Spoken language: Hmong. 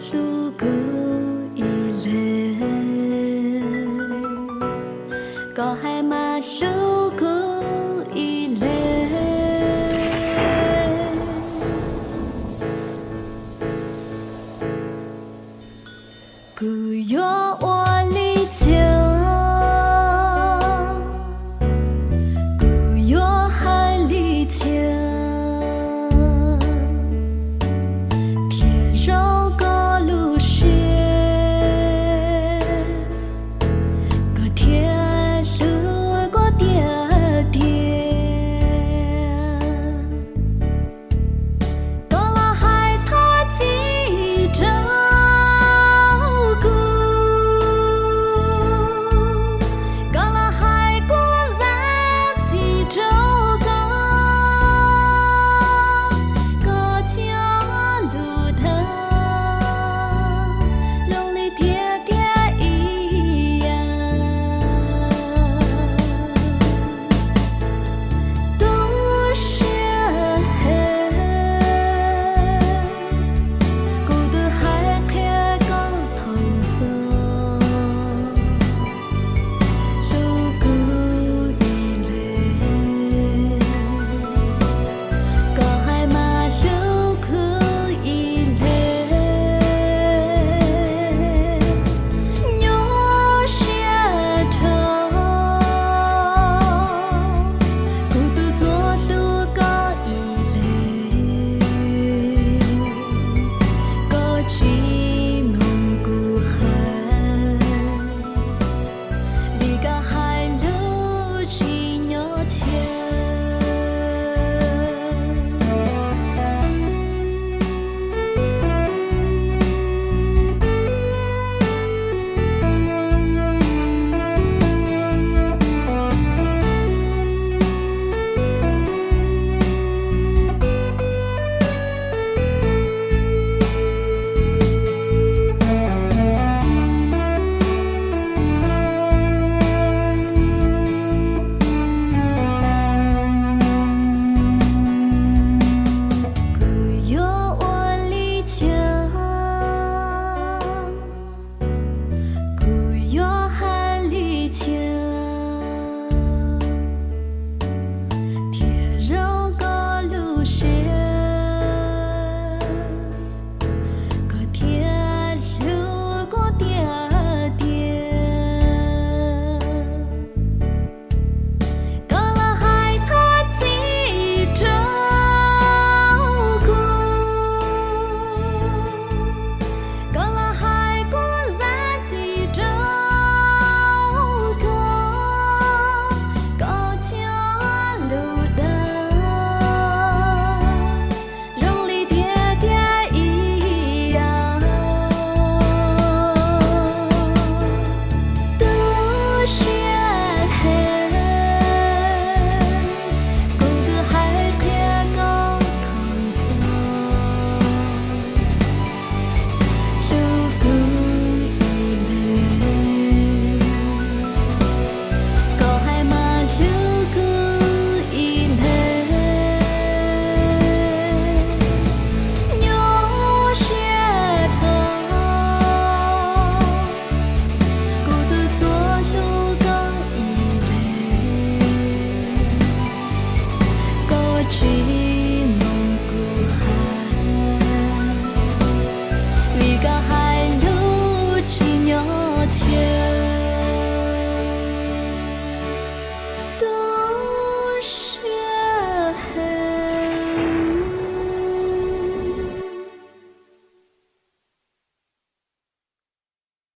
Hlub kuv ib leeg, koj hais mas hlub kuv ib leeg. Kuv yuav ua li cas, kuv yuav hais li cas thiaj zoo koj lub siab, koj thiaj hlub kuv tiag tiag. Koj los hais thov txim rau kuv, koj los hais kuv zam txim rau koj, koj cov lus dag zoo li tiag tiag ib yam. Tu siab heev, kuv twb hais qhia koj thaum ntxov, hlub kuv ib leeg, koj hais mas hlub kuv ib leeg. Nyuaj siab dhau, kuv twb txhua hlub koj ib leeg, koj tsis mloog kuv hais, vim koj hais lus tsis nyuaj cia. Kuv yuav ua li cas, kuv yuav hais li cas thiaj zoo koj lub siab, koj thiaj hlub kuv tiag tiag. Koj los hais thov txim rau kuv, koj los hais kuv zam txim rau koj, koj cov lus dag zoo li tiag tiag ib yam. Tu siab heev, kuv twb hais qhia koj thaum ntxov, hlub kuv ib leeg, koj hais mas hlub kuv ib leeg. Nyuaj siab dhau, kuv twb txhua hlub koj ib leeg, koj tsis